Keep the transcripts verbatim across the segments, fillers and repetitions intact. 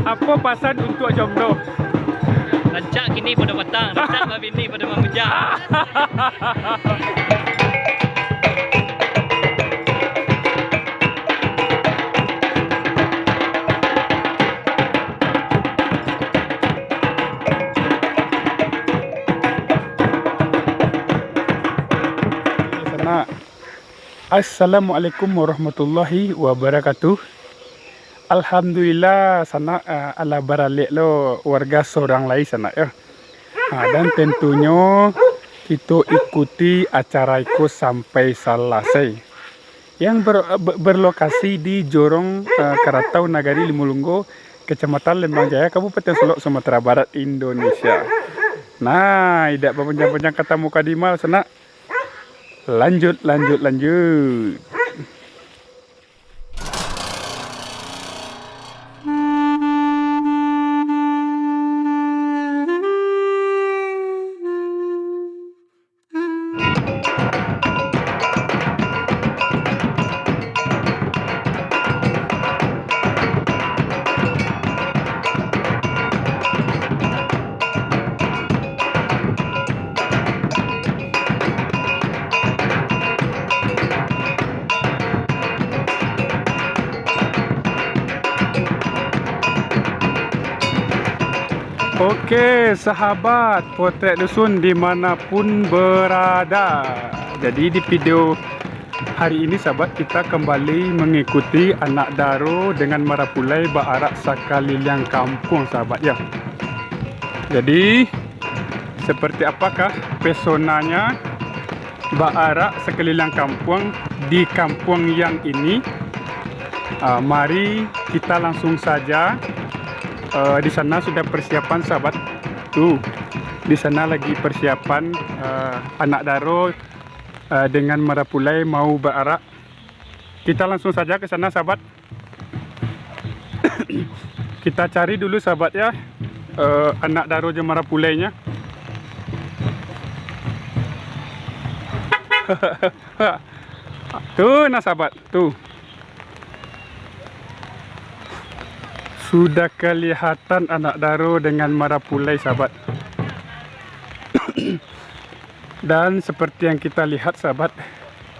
Apo pasan untuak jomlo? Rancak kini pado patang, rancak babini pado mamujang. Sanak. Assalamualaikum warahmatullahi wabarakatuh. Alhamdulillah, sanak, ah, alah baralek lo warga sorang lai, sanak, yo. Ah, dan tentunyo kito ikuti acara iko sampai salasai. Yang ber-, be-, berlokasi di Jorong, ah, Karatau, Nagari Limulunggo, Kecamatan Lembang Jaya, Kabupaten Solok, Sumatera Barat, Indonesia. Nah, idak bapanjang-panjang kata mukadimah, sanak. Lanjut, lanjut, lanjut. Oke, sahabat Potret Dusun dimanapun berada. Jadi di video hari ini, sahabat, kita kembali mengikuti anak daro dengan marapulai baarak sakaliliang kampuang, sahabat, ya. Jadi, seperti apakah pesonanya baarak sakaliliang kampuang di kampuang yang ini? Ah, mari kita langsung saja. Eh, di sana sudah persiapan, sahabat. Tuh, di sana lagi persiapan, eh, anak daro, eh, dengan marapulai mau baarak. Kita langsung saja ke sana, sahabat. Kita cari dulu, sahabat, ya, eh, anak daro jo marapulainya. Tuh, nah, sahabat, tuh. Sudah kelihatan anak daro dengan marapulai, sahabat. Dan seperti yang kita lihat, sahabat,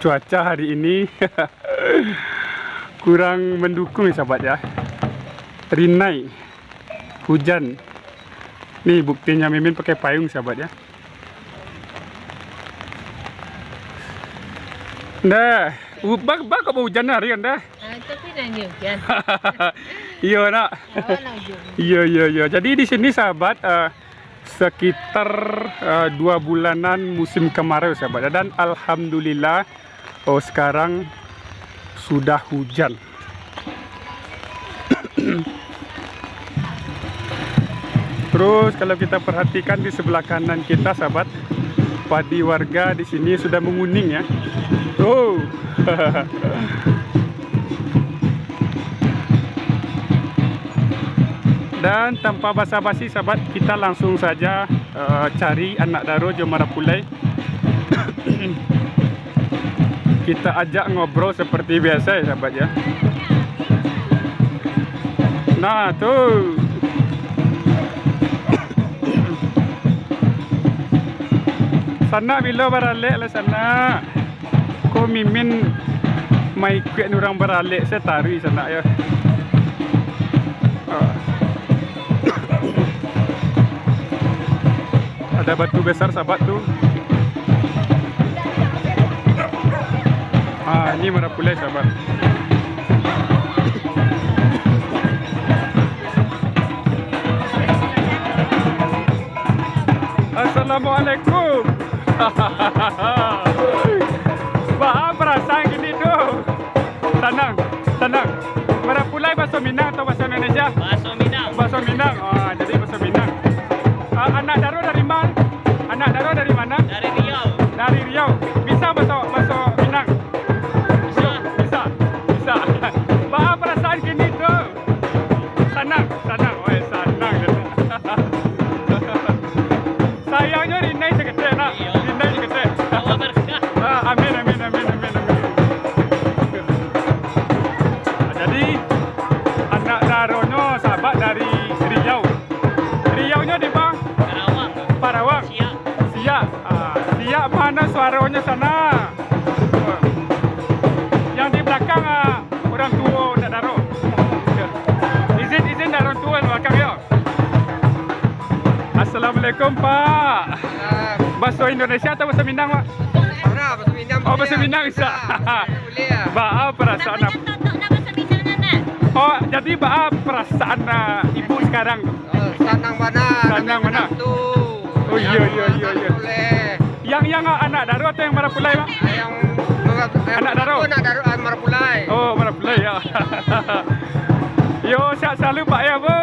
cuaca hari ini kurang mendukung, ya, sahabat, ya. Rinai, hujan. Nih, buktinya Mimin pakai payung, sahabat, ya. Dah, u-, ba-, ba-, kok hujan hari kan, dah? Ah, tapi nanya hujan. Iyo, nak. Awak nak hujan. Iyo, iyo, iyo. Jadi di sini, sahabat, eh, sekitar, eh, dua bulanan musim kemarau, sahabat. Dan alhamdulillah, oh, sekarang sudah hujan. Terus kalau kita perhatikan di sebelah kanan kita, sahabat, padi warga di sini sudah menguning, ya. Oh. Dan tanpa basa-basi, sahabat, kita langsung saja, eh, cari anak daro jo marapulai. Kita ajak ngobrol seperti biasa, ya, sahabat, ya. Nah, tu. Sanak bilo baralek lah, sanak. Ko Mimin maikuik urang baralek, saya tarik, sanak, ya. Ah. Ada batu besar, sahabat, tu. Ah, ini marapulai, sahabat. Assalamualaikum. Baa parasaan kini tu? Sanang, sanang. Marapulai baso Minang atau baso Indonesia? Baso Minang. Baso Minang. Ah, jadi baso Minang. Ah, anak daro dari ma-, anak daro dari mana? Dari Riau. Dari Riau. Bisa baso, baso Minang? Bisa. Bisa. Bisa. Baa parasaan kini tu? Sanang, sanang. Oi, sanang. Sayangnyo rinai saketek, nak. Iyo. Rinai saketek. Doa berkah. Ah, amin, amin, amin, amin, amin. Jadi, anak daronyo sahabat dari Sana. Yang di belakang, ah, orang tua nak daro. Izin, izin dari orang tua di belakang, yo. Assalamualaikum, Pak. Salam. Bahasa Indonesia atau bahasa Minang, Pak? Mana bahasa Minang? Oh, bahasa Minang bisa. Boleh ya? Baa perasaan ap- Oh, jadi baa perasaan, ah, ibu sekarang? Oh, sanang bana. Sanang bana. Oh, iyo, iyo, iyo, iyo. Yang, yang anak daro atau yang marapulai, Pak? Yang anak daro. Anak daro, ah, marapulai. Oh, marapulai, yo. Yo, sehat selalu, Pak, yo, Bu.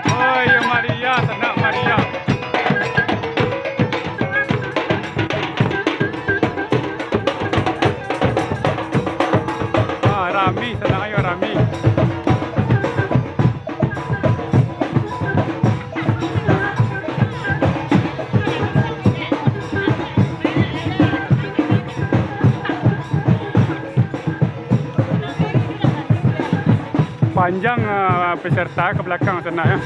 Oh, iyo, Maria, sanak Maria. Ah, rami, sanak, yo, rami. Panjang, ah, peserta ka balakang sanak, yo.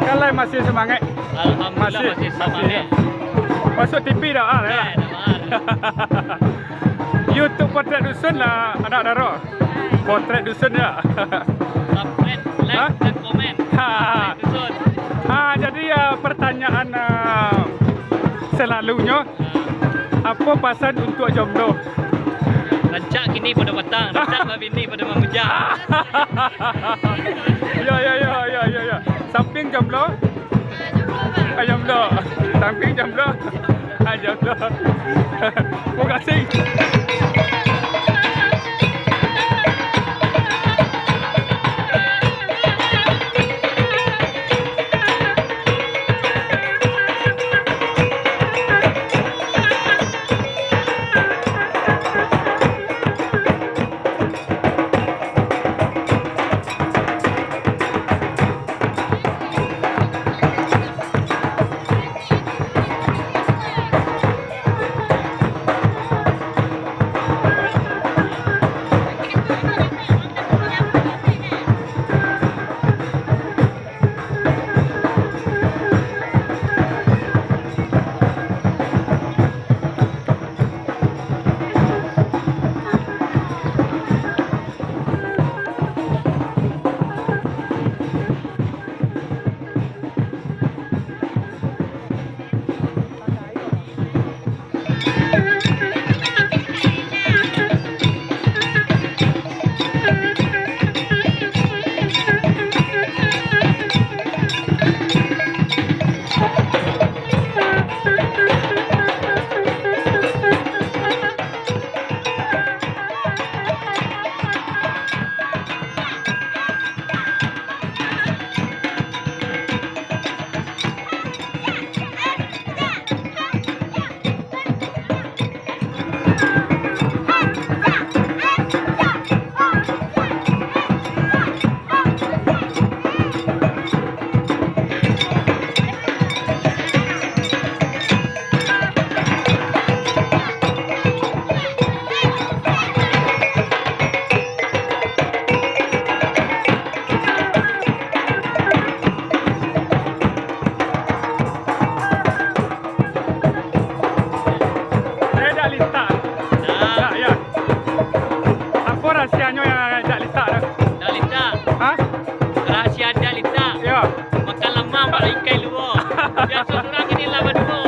Kan lai masih semangat? Alhamdulillah, masih, masih semangat. Masuk T V dah, ah, ya? Eh, dah, ah. YouTube Potret Dusun lah, anak daro. Potret Dusun, ya. Subscribe, like, dan komen. Ha. Potret Dusun. Ha, jadi, ah, pertanyaan, ah, selalunyo, apo pasan untuak jomblo? Rancak kini pado patang, rancak babini pado mambujang. Yo, yo, yo, yo, yo, yo. Samping jomblo, ah, jomblo. Samping jomblo, ah, jomblo. Makasih. Saya dak litak. Dak. Dak, ya. Apo rahasianyo yang dak litak tu? Dak litak. Hah? Rahasia dak litak. Yo. Makan lamang, makan ikai luo. Biaso surang, kini lah baduo.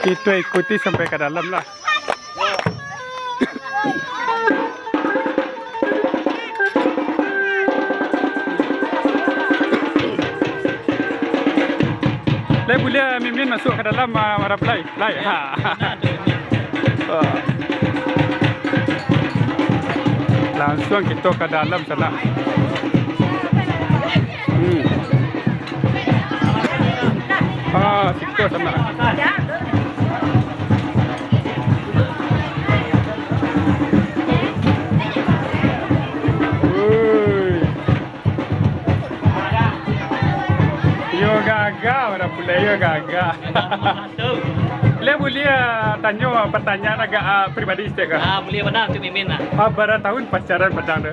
Kito ikuti sampai ka dalam lah. Lai buliah Mimin masuak ka dalam, ah, Marapulai? Lai. Ha. Wah. Langsuang kito ka dalam sanak. Hmm. Ah, siko sanak. Ui. Iyo gagah, Marapulai, iyo gagah. Lai buliah tanyo patanyaan agak, ah, pribadi saketek ka? Ah, buliah bana tu Mimin lah. Ah, bara tahun pacaran padang tu?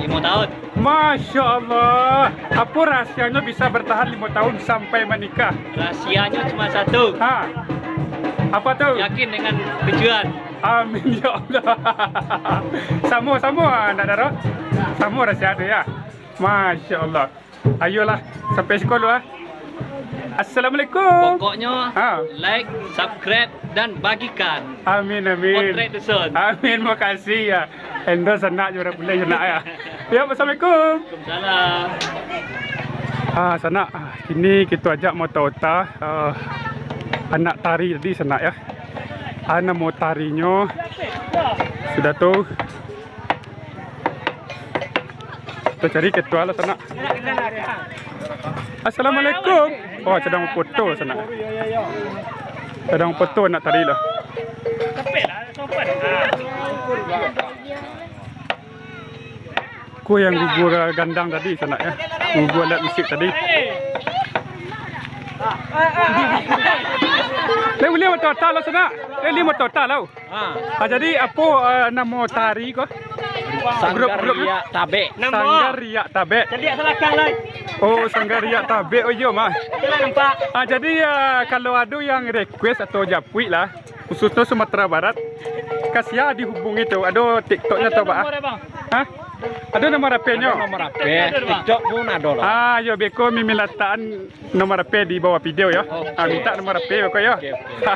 Limo tahun. Masya Allah. Apo rahasianyo bisa bertahan limo tahun sampai manikah? Rahasianyo cuma satu. Ha. Apo tu? Yakin dengan tujuan. Amin ya Allah. Samo-samo, ah, nak daro. Samo rahasia tu ya. Masya Allah. Ayolah, sampai siko dulu, ah. Assalamualaikum. Pokoknyo, ha, like, subscribe, dan bagikan. Amin, amin. Potret Dusun. Amin, makasih ya. Endo sanak jo urang pulai sanak ya. Ya, assalamualaikum. Waalaikumsalam. Ah, sanak, ah, kini kito ajak maota-ota, ah, anak tari tadi sanak ya. Ah, namo tarinyo sudah tu. Kita cari ketua lah sanak. Assalamualaikum. Oh, sadang foto sanak. Sadang foto nak tari lah. Ko yang gugur gandang tadi sanak ya. Gugur alat musik tadi. Lai buliah maota-ota lah sanak. Lai buliah maota-ota lah. Ah. Ah, jadi apo, eh, namo tari ko? Grup, grup. Sanggar Riak Tabek. Namo? Sanggar Riak Tabek. Caliak salakang lai. Oh, Sanggar Riak Tabek. Oh, iyo mah. Itulah nampak. Ah, jadi, ah, kalau ado yang request atau japuik lah, khususnyo Sumatera Barat, ka sia dihubungi tu. Ado TikToknyo atau apo? Ado nomor, Bang? Hah? Ado nomor H P-nyo? Ado nomor H P. TikTok pun ado lah. Ah, yo beko Mimin latakan nomor H P di bawah video yo. Oke. Ah, minta nomor H P beko yo. Oke, oke.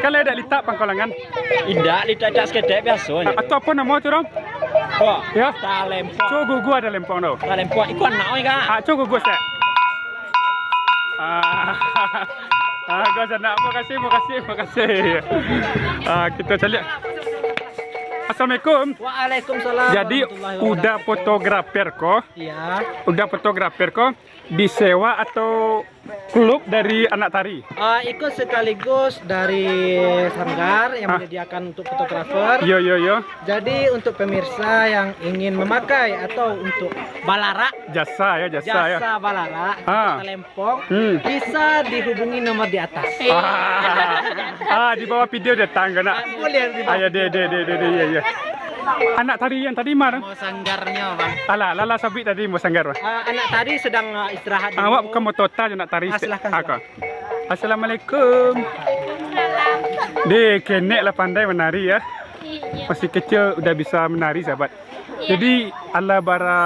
Kalau dak litak pangkolangan. Indak, litak-litak saketek biaso. Ah, atau apo namo tu, Dong? Ko. Yo. Talempong. Co gugu ado lempong tu. Talempong. Iko anak oi, Kak. Ah, co gugu sek. Ah. Ah, gua sanak. Makasih, makasih, makasih. Ah, kito caliak. Assalamualaikum. Waalaikumsalam. Jadi, warahmatullahi wabarakatuh. Uda fotografer ko? Iya. Uda fotografer ko disewa atau klub dari anak tari? Ah, iko sekaligus dari sanggar yang menyediakan untuk fotografer. Yo, yo, yo. Jadi, untuk pemirsa yang ingin memakai atau untuk balarak, jasa ya, jasa ya. Jasa balarak, ha, untuk talempong, hmm, bisa dihubungi nomor di atas. Ah, ah, di bawah video datang ka nak? Ah, boleh di bawah video. Ah, ya, deh, deh, deh, deh, deh, ya, ya. Anak tari yang tadi ma? Namo sanggarnyo, Bang. Alah, lah, lah sabuik tadi namo sanggar, Bang. Ah, anak tari sedang, ah, istirahat dulu. Awak bukan maota-ota jo nak tari. Ah, silakan, ah, silakan. Assalamualaikum. Deh, kenek lah pandai menari ya. Iya. Masih kecil udah bisa menari, sahabat. Iya. Jadi, alah bara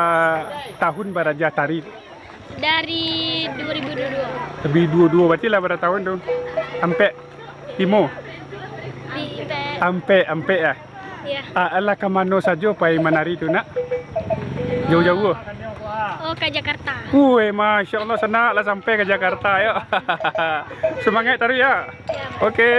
tahun baraja tari? Dari dua ribu dua puluh dua. Dari dua puluh dua, berarti lah bara tahun tu? Ampek? Limo? Ampek. Ampek, ampek lah. Iya. Ah, alah ka mano sajo pai manari tu, nak? Jauah-jauah? Oh, ka Jakarta. Woi, Masya Allah, sanak lah sampai ka Jakarta, yo. Semangat taruih, ya. Iya. Oke.